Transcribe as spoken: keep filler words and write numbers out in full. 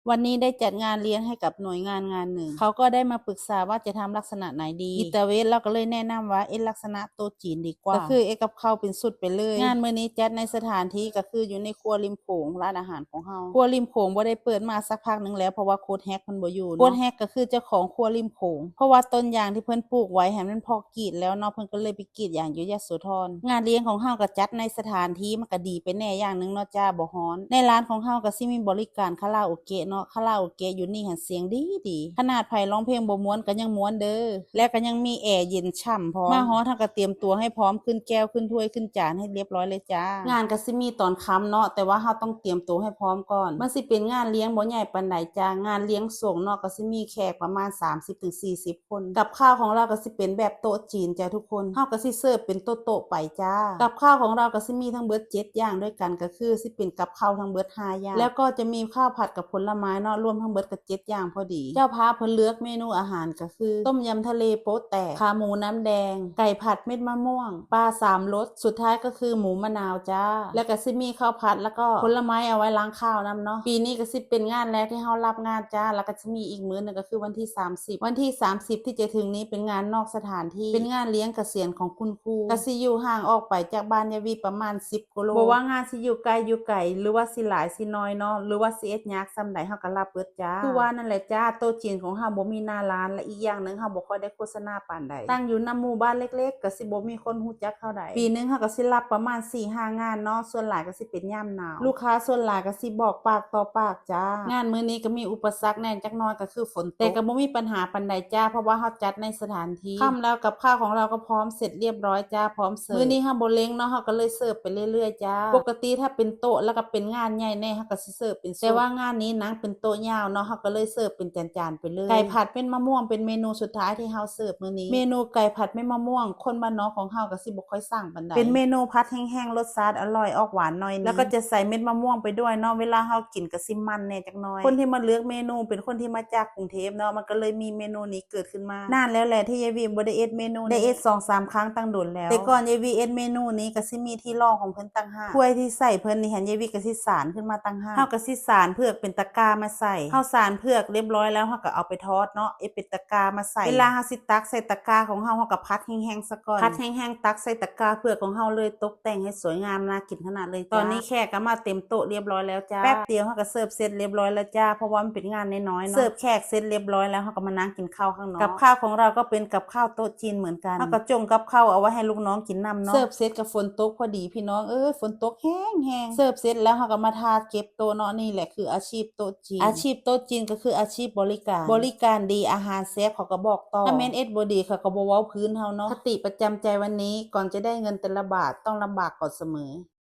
วันนี้ได้จัดงานเลี้ยงให้กับหน่วยงานงานหนึ่ง เขาก็ได้มาปรึกษาว่าจะทำลักษณะไหนดี อีตาเวสเราก็เลยแนะนำว่าเอ็ดลักษณะโต๊ะจีนดีกว่า ก็คือเอ็ดกับข้าวเป็นชุดไปเลย งานมื้อนี้จัดในสถานที่ก็คืออยู่ในครัวริมโขง ร้านอาหารของเฮา ครัวริมโขงบ่ได้เปิดมาสักพักหนึ่งแล้ว เพราะว่าโค้ชแฮกเพิ่นบ่อยู่เนาะ โค้ชแฮกก็คือเจ้าของครัวริมโขง เพราะว่าต้นยางที่เพิ่นปลูกไว้หั้นมันพอกรีดแล้วเนาะ เพิ่นก็เลยไปกรีดยางอยู่ยโสธร งานเลี้ยงของเฮาก็จัดในสถานที่มันก็ดีไปแน่อย่างหนึ่งเนาะจ้า บ่ฮ้อน ในร้านของเฮาก็สิมีบริการคาราโอเกะเนาะ คาราโอเกะอยู่นี่หั้นเสียงดีดี ขนาดไผร้องเพลงบ่ม่วนก็ยังม่วนเด้อ และก็ยังมีแอร์เย็นฉ่ำพร้อม มาฮอดเฮาก็เตรียมตัวให้พร้อม ขึ้นแก้ว ขึ้นถ้วย ขึ้นจานให้เรียบร้อยเลยจ้า งานก็สิมีตอนค่ำเนาะ แต่ว่าเฮาต้องเตรียมตัวให้พร้อมก่อน มันสิเป็นงานเลี้ยงบ่ใหญ่ปานใดจ้า งานเลี้ยงส่งเนาะ ก็สิมีแขกประมาณสามสิบถึงสี่สิบคน กับข้าวของเราก็สิเป็นแบบโต๊ะจีนจ้าทุกคน เฮาก็สิเสิร์ฟเป็นโต๊ะๆไปจ้า กับข้าวของเราก็สิมีทั้งเบิดเจ็ดอย่างด้วยกัน ก็คือสิเป็นกับข้าวทั้งเบิดห้าอย่าง แล้วก็จะมีข้าวผัดกับผลไม้เนาะ รวมทั้งเบิดก็เจ็ดอย่างพอดี เจ้าภาพเพิ่นเลือกเมนูอาหารก็คือ ต้มยำทะเลโป๊ะแตก ขาหมูน้ำแดง ไก่ผัดเม็ดมะม่วง ปลาสามรส สุดท้ายก็คือหมูมะนาวจ้า แล้วก็สิมีข้าวผัด แล้วก็ผลไม้เอาไว้ล้างคาวนำเนาะ ปีนี้ก็สิเป็นงานแรกที่เฮารับงานจ้า แล้วก็สิมีอีกมื้อหนึ่งก็คือวันที่สามสิบ วันที่สามสิบที่จะถึงนี้เป็นงานนอกสถานที่ เป็นงานเลี้ยงเกษียณของคุณครู ก็สิอยู่ห่างออกไปจากบ้านยายวีประมาณสิบกิโล บ่ว่างานสิอยู่ใกล้อยู่ไกล หรือว่าสิหลายสิน้อยเนาะ หรือว่าสิเอ็ดยากส่ำใดเฮาก็รับเบิดจ้า คือว่านั่นแหละจ้า โต๊ะจีนของเฮาบ่มีหน้าร้าน และอีกอย่างหนึ่งเฮาบ่ค่อยได้โฆษณาปานใด ตั้งอยู่นำหมู่บ้านเล็กๆ ก็สิบ่มีคนรู้จักเท่าใด ปีหนึ่งเฮาก็สิรับประมาณสี่ห้างานเนาะ ส่วนหลายก็สิเป็นยามหนาว ลูกค้าส่วนหลายก็สิบอกปากต่อปากจ้า งานมื้อนี้ก็มีอุปสรรคแหน่จักหน่อยก็คือฝนตก แต่ก็บ่มีปัญหาปานใดจ้า เพราะว่าเฮาจัดในสถานที่ ค่ำแล้วกับข้าวของเราก็พร้อมเสร็จเรียบร้อยจ้า พร้อมเสิร์ฟ มื้อนี้เฮาบ่เร่งเนาะ เฮาก็เลยเสิร์ฟไปเรื่อยๆจ้า ปกติถ้าเป็นโต๊ะแล้วก็เป็นงานใหญ่แน่ เฮาก็สิเสิร์ฟเป็นชุด แต่ว่างานนี้นางเป็นโต๊ะยาวเนาะ เฮาก็เลยเสิร์ฟเป็นจานๆไปเลย ไก่ผัดเม็ดมะม่วงเป็นเมนูสุดท้ายที่เฮาเสิร์ฟมื้อนี้ เมนูไก่ผัดเม็ดมะม่วง คนบ้านนอกของเฮาก็สิบ่ค่อยสั่งปานใด เป็นเมนูผัดแห้งๆ รสชาติอร่อย ออกหวานหน่อยนึง แล้วก็จะใส่เม็ดมะม่วงไปด้วยเนาะ เวลาเฮากินก็สิมันแหน่จักหน่อย คนที่มาเลือกเมนูเป็นคนที่มาจากกรุงเทพฯเนาะ มันก็เลยมีเมนูนี้เกิดขึ้นมา นานแล้วแหละที่ยายวีบ่ได้เอ็ดเมนูนี้ ได้เอ็ดสองสามครั้งตั้งโดนแล้ว แต่ก่อนยายวีเอ็ดเมนูนี้ก็สิมีที่รองของเพิ่นต่างหาก ถ้วยที่ใส่เพิ่นนี่หั้น ยายวีก็สิสานขึ้นมาต่างหาก เฮาก็สิสานเผือกเป็นตะกร้ามาใส่ เฮาสานเผือกเรียบร้อยแล้ว เฮาก็เอาไปทอดเนาะ เอ็ดเป็นตะกร้ามาใส่ เวลาเฮาสิตักใส่ตะกร้าของเฮา เฮาก็ผัดแห้งๆซะก่อน ผัดแห้งๆ ตักใส่ตะกร้าเผือกของเฮาเลย ตกแต่งให้สวยงามน่ากินขนาดเลยจ้า ตอนนี้แขกก็มาเต็มโต๊ะเรียบร้อยแล้วจ้า แป๊บเดียวเฮาก็เสิร์ฟเสร็จเรียบร้อยแล้วจ้า เพราะว่ามันเป็นงานน้อยๆเนาะ เสิร์ฟแขกเสร็จเรียบร้อยแล้ว เฮาก็มานั่งกินข้าวข้างนอก กับข้าวของเราก็เป็นกับข้าวโต๊ะจีนเหมือนกัน เฮาก็จงกับข้าวเอาไว้ให้ลูกน้องกินนำเนาะ เสิร์ฟเสร็จก็ฝนตกพอดีพี่น้องเอ้ย ฝนตกแฮงๆ เสิร์ฟเสร็จแล้วเฮาก็มาทาเก็บโต๊ะเนาะ นี่แหละคืออาชีพโต๊ะจีน อาชีพโต๊ะจีนก็คืออาชีพบริการ บริการดี อาหารแซ่บ เขาก็บอกต่อ ถ้าแม่นเอ็ดบ่ดี เขาก็บ่เว้าพื้นเฮาเนาะ คติประจำใจวันนี้ ก่อนจะได้เงินแต่ละบาท ต้องลำบากก่อนเสมอ